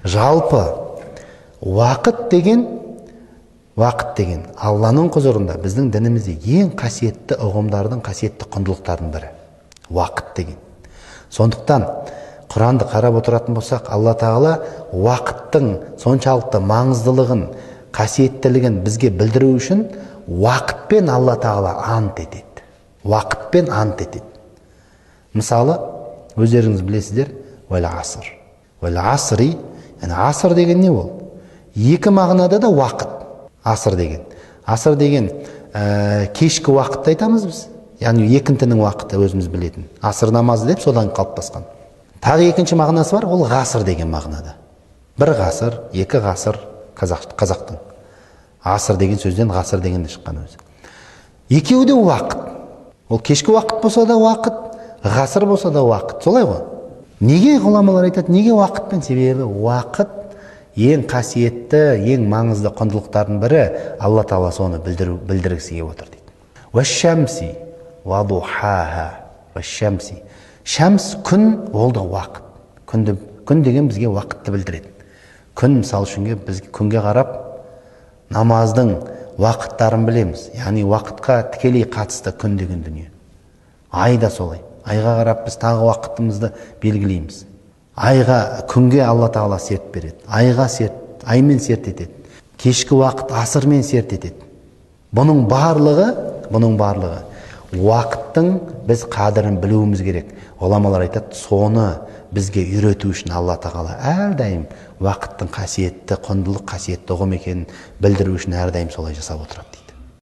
Жалпы уақыт деген, уақыт деген Алланың құзырында, біздің дінімізде ең қасиетті ұғымдардың, қасиетті құндылықтардың бірі. Уақыт деген. Сондықтан Құранды қарап отыратын болсақ, Алла Тағала уақыттың соншалықты маңыздылығын, қасиеттілігін бізге білдіру үшін уақытпен Алла Тағала ант етеді. Уақытпен ант етеді. Мысалы, өздеріңіз білесіздер, уәл аср. Уәл асри, яғни аср деген не ол? Екі мағынада да уақыт. Аср деген. Аср деген кешкі уақытты айтамыз біз. Яғни екінтінің уақыты өзіміз білетін. Аср намазы деп содан қалыптасқан. Тағы екінші мағынасы бар, ол ғасыр деген мағынада. Бір ғасыр, екі ғасыр қазақтың. Асыр деген сөзден ғасыр деген де шыққан өзі. Екеуі де уақыт. Ол кешкі уақыт болса да уақыт, ғасыр болса да уақыт. Солай ғой. Неге ғұламалар айтады, неге уақытпен? Себебі уақыт ең қасиетті, ең маңызды құндылықтардың бірі. Алла Тағала соны білдіргісі келіп отыр дейді. Уәш-шәмси уа духаха. Уәш-шәмси. Шәмс күн, ол да уақыт. Күн деген бізге уақытты білдіреді. Күн, мысал үшін, біз күнге қарап намаздың уақыттарын білеміз. Яғни уақытқа тікелей қатысты күн деген дүние. Ай да солай. Айға қарап біз тағы уақытымызды белгілейміз. Айға, күнге Алла Тағала серт береді. Айға серт, аймен серт етеді. Кешкі уақыт асырмен серт етеді. Бұның барлығы уақыттың біз қадірін білуіміз керек. Ғұламалар айтады, соны бізге үйрету үшін Алла Тағала әрдайым уақыттың қасиетті, құндылық қасиетті ұғым екенін білдіру үшін әрдайым солай жасап отырады дейді.